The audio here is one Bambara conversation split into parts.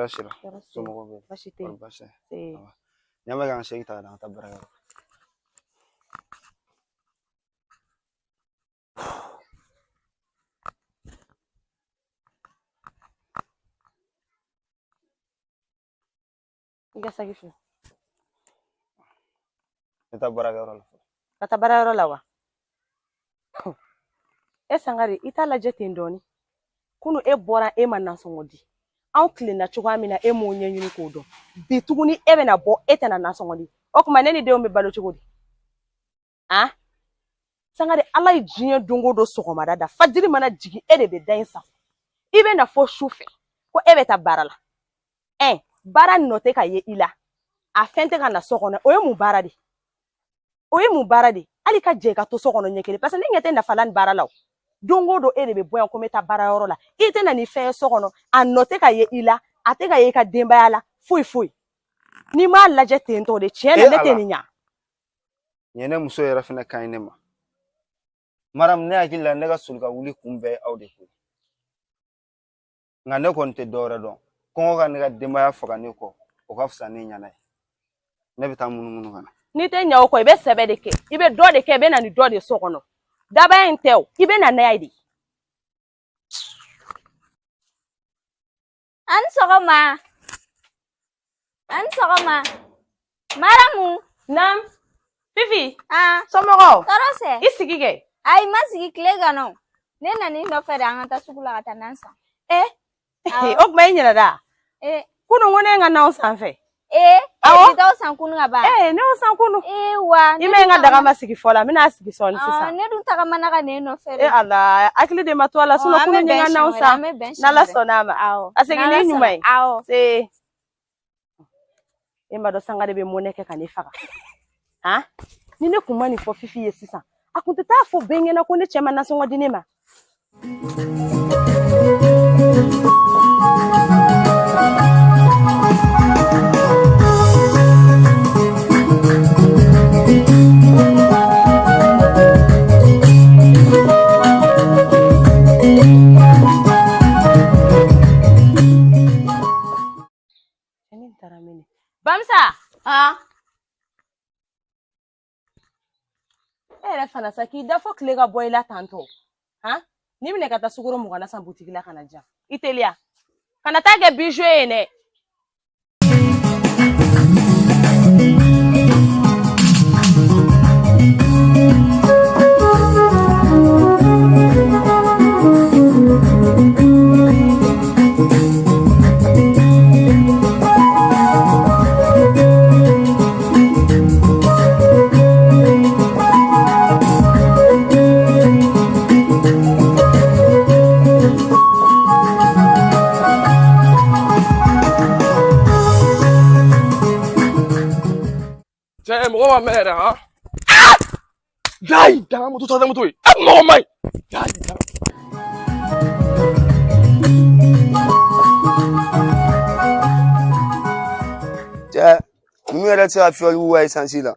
Tɔɔrɔ si la. Tɔɔrɔ si tɛ. Somɔgɔw bɛ di? Baasi tɛ Kɔri yen. baasi tɛ? Nse. Ɲamɛ ka n segi ta ka na an ka taa baarakɛyɔrɔ. I ka saki filɛ. Ne taa baarakɛyɔrɔ la. Ka taa baarayɔrɔ la wa? E Sangare, i t'a lajɛ ten dɔɔni. Kunu e bɔra e ma nasɔngɔ di. Anw tilenna cogoya min na e m'o ɲɛɲini k'o dɔn. Bi tuguni e bɛna bɔ e tɛna nasɔngɔ di. O tuma ne ni denw bɛ balo cogo di? Han? Sangare, Ala ye diɲɛ don o don sɔgɔmada da. Fajiri mana jigin e de bɛ da in sago. I bɛ na fɔ su fɛ ko e bɛ taa baara la. Ɛ baara nɔ tɛ ka ye i la. A fɛn tɛ ka na so kɔnɔ. O ye mun baara de ye? O ye mun baara de ye? Hali ka jɛ i ka to so kɔnɔ ɲɛ kelen parce que ne ɲɛ tɛ nafa la nin baara la o. Don o don e de bɛ bɔ yan ko n bɛ taa baarayɔrɔ la. I tɛ na ni fɛn ye so kɔnɔ. A nɔ tɛ ka ye i la. A tɛ ka ye i ka denbaya la. Foyi foyi. N'i m'a lajɛ ten tɔ de tiɲɛ na ne tɛ nin ɲa. Nin ye ne muso yɛrɛ fɛnɛ ka ɲi ne ma. Mariam, ne hakili la ne ka soli ka wuli kun bɛɛ ye aw de ko ye. Nka ne kɔni tɛ dɔwɛrɛ dɔn. Kɔngɔ ka ne ka denbaya faga ne kɔ, o ka fisa ne ɲɛna ye. Ne bɛ taa munumunu ka na. N'i tɛ ɲɛ o kɔ, i bɛ sɛbɛ de kɛ. I bɛ dɔ de kɛ, i bɛ na ni dɔ de so kɔnɔ. Dabaya in tɛ o, i bɛ na n'a ye de. A ni sɔgɔma. A ni sɔgɔma. Maramu. Naam. Fifi. Ah. Somɔgɔw. Tɔɔrɔ sɛ. I sigi kɛ. Ayi, ma sigi tile ka nɔ. Ne nana i nɔfɛ de an ka taa sugu la ka taa nan san. Eh. O tuma i ɲinɛna da. Eh. Kunun ko ne ye n ka nanw san fɛ. Eh. Awɔ. I t'aw san kunun ka ban. Eh, ne y'o san kunun. Eh wa. I ma n ka daga ma sigi fɔlɔ, n bɛna sigi sɔɔni sisan. Ne dun tagamana ka na e nɔfɛ de. Eh Ala, hakili de ma to a la, sinon kunun n ye n ka nanw san. N'Ala sɔnna a ma. Awɔ. A segin n'i ɲuman ye. Awɔ. Se. E m'a dɔn Sangare bɛ mɔnɛ kɛ ka ne faga. Han? Ni ne kun ma nin fɔ Fifi ye sisan, a kun tɛ taa fɔ bɛɛ ɲɛna ko ne cɛ ma nasɔngɔ di ne ma. Bamsa. Ah. E yɛrɛ fana sa k'i da fɔ tile ka bɔ i la tantɔ. Han? N'i minɛ ka taa sukaro mugan na san butigi la ka na diyan. I teliya. Kana taa kɛ bijou ye dɛ. Cɛ, mɔgɔ ma mɛn yɛrɛ han. Dayi, danga moto ta moto ye. A mɔgɔ ma ɲi. Dayi, danga. Cɛ, ninnu yɛrɛ tɛ se ka fiyɔli k'u ka esansi la.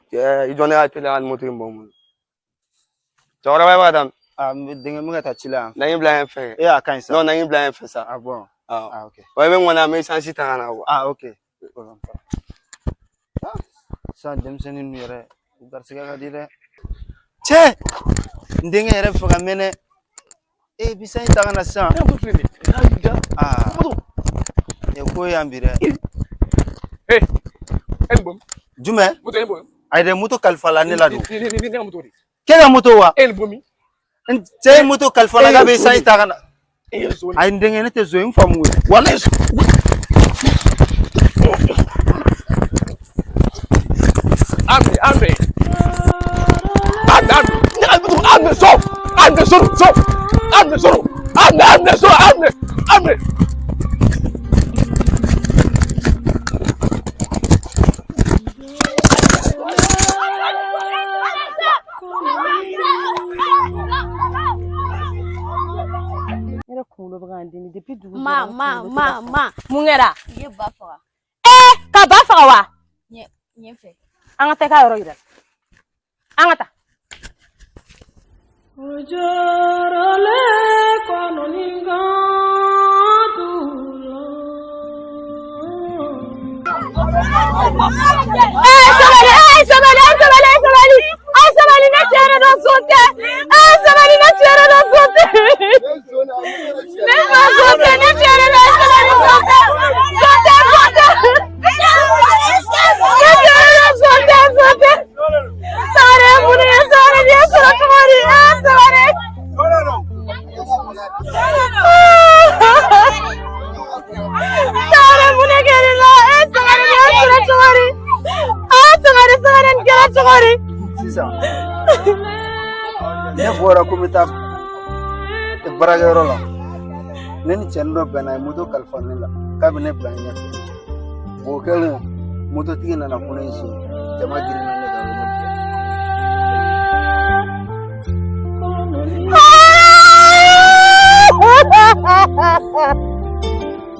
Cɛ, i jɔ ne ka teliya ka nin moto in bɔ n bolo. Cɛkɔrɔba, i b'a taa min? Ah, n bɛ denkɛ, n bɛ ka taa ci la yan. Na n bila yan fɛ. E y'a ka ɲi sa. Non, na n bila yan fɛ sa. Ah bon. Ah, ok. Wa i bɛ n kɔnɔ, an bɛ esansi ta ka na quoi. Ah, ok. Sisan denmisɛnnin ninnu yɛrɛ, u garisigɛ ka di dɛ. Cɛ, n denkɛ yɛrɛ bɛ fɛ ka mɛnɛ. E bi sanji ta ka na sisan. Ah. Nin ye ko ye yan bi dɛ. Eh, e ni bɔ. Jumɛn? Moto e ni bɔ. Ayi dɛ, moto kalifa la ne la don. Ne ka moto de. K'e ka moto wa? E ni bɔ min? N cɛ ye moto kalifa la k'a bɛ sanji ta ka na. E ye zon. Ayi n denkɛ, ne tɛ zon ye, n faamu ye. Walayi. Ami, ami. Ami, ami. Ne ka moto, ami so. Ami so, so. Ami so. Ami, ami so, ami. Ami. Ne yɛrɛ kunkolo bɛ ka n dimi depuis dugu Ma, jɛra, n ma, kunkolo tɛ ma, ka ma. Mun kɛra? I ye ba faga. Ee, ka ba faga wa? Ɲɛ, ɲɛ fɛ. An ka taa i k'a yɔrɔ yira. An ka taa. O jɔrɔlen kɔnɔ ni kan tula. Ee sabali, ee sabali, ee sabali, ee sabali, ee sabali, ne cɛ yɛrɛ dɔn son tɛ. Ee sabali, ne cɛ yɛrɛ dɔn son tɛ. Ne fa son tɛ, ne cɛ yɛrɛ dɔn, sabali, son tɛ. Son tɛ, son tɛ. Ne cɛ yɛrɛ dɔn son tɛ, son tɛ. Sabali, ye mun ye? Sabali, nin ye sɔrɔ cogo di? Ee sabali. Sabali, mun de kɛra i la? Ee sabali, nin ye sɔrɔ cogo di? Aa sabali, sabali, nin kɛra cogo di? Sisan ne bɔra ko n bɛ taa baarakɛyɔrɔ la, ne ni cɛnin dɔ bɛnna, a ye moto kalifa ne la k'a bɛ ne bila ɲɛfɛ. O kɛlen, mototigi nana ko ne ye son, jama girinna.